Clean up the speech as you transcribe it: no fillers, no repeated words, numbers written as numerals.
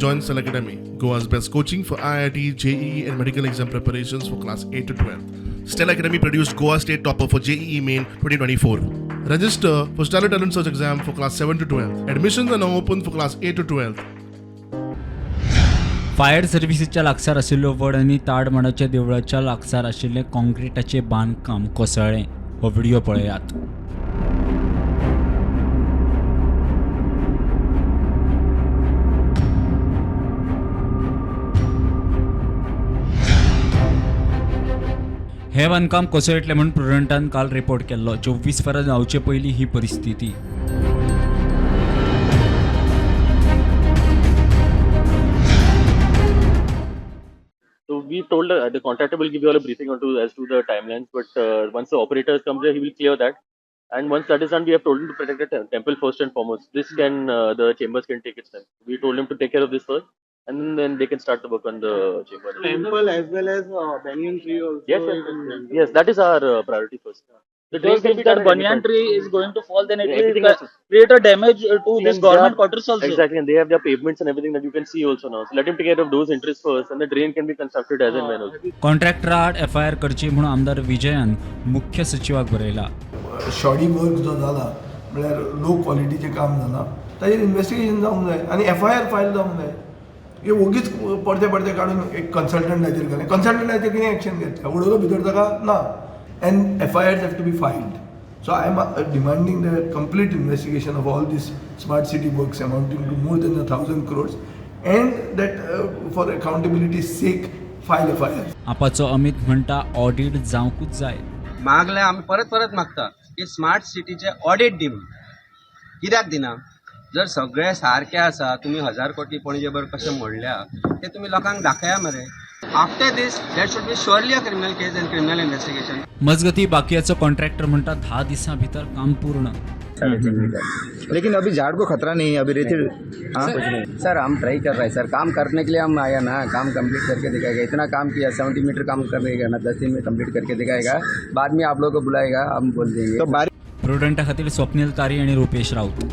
Join Stellar Academy, Goa's best coaching for IIT, JEE, and medical exam preparations for class 8 to 12. Stellar Academy produced Goa State Topper for JEE Main 2024. Register for Stellar Talent Search exam for class 7 to 12. Admissions are now open for class 8 to 12. Fire सर्विसीच्या लागसार आशिल्लो वड आनी ताडमाडाच्या देवळाच्या लागसार आशिल्लें कॉन्क्रिटाचें बांदकाम कोसळ्ळें. हो video पळयात. हें बांदकाम कोसळटलें म्हूण प्रुडंटान काल रिपोर्ट केल्लो. 24 वरां जावचे पयलीं ही परिस्थिती. So we told the contractor will give you all a briefing on to as to the timelines, but once the operator comes there, he will clear that. And once that is done, we have told him to protect the temple first and foremost. This can the chambers can take its time. We told him to take care of this first, and then they can start the work on the chamber. Temple as well as banyan tree also. Yes, yes, is in danger. Yes, that is our priority first. The drain Because can if be done that at any banyan point. tree is going to fall, then it Yeah, will everything else. create a damage to See, this and they government are- quarters also. Exactly, and they have their pavements and everything that you can see also now. So let him take care of those interests first, and the drain can be constructed as and when also. कॉन्ट्रॅक्टरा आड FIR करची म्हूण आमदार विजयान मुख्य सचिवाक बरयला. Shoddy work जो जाला, म्हळ्यार लो क्वॉलिटीचें काम जाला, ताजेर इन्वेस्टिगेशन जावंक जाय आनी एफआयआर फायल जावंक जाय. हे ओगीच पडते पडते काडून एक कन्सल्टंटाचेर घालें. कन्सल्टंटाचेर कितें एक्शन घेतलें? उडयलो भितर ताका ना. And FIR have to be filed. So I am demanding the complete investigation of all this smart city works amounting to more than 1,000 crores and that for accountability sake file FIR. आपाचो Amit म्हणटा, audit जावंकूच जाय. मागले आमी, परत परत मागता की smart सिटीचे audit दी म्हणून. कित्याक दिना? जर सगळें सारकें आसा, तुमी 1,000 कोटी पणजे बर कशें मोडल्या ते तुमी लोकांक दाखया मरे. After this there should be surely a criminal case and criminal investigation. मजगती, बाकीयाचो कॉन्ट्रॅक्टर म्हणटा, 10 दिसां भितर काम पूर्ण. 3.5 मीटर, लेकिन अभी झाड़ को खतरा नहीं है अभी रेती? हाँ. सर, हम ट्राई कर रहे हैं सर. काम करने के लिए हम आया ना, काम कंप्लीट करके दिखाएगा. इतना काम किया, 70 मीटर काम करेगा ना, 10 दिन में कंप्लीट करके दिखाएगा. बाद में आप लोगों को बुलाएगा, हम बोल देंगे. तो बारिश प्रुडंटा खातीर स्वप्नील तारी आनी रुपेश राऊत.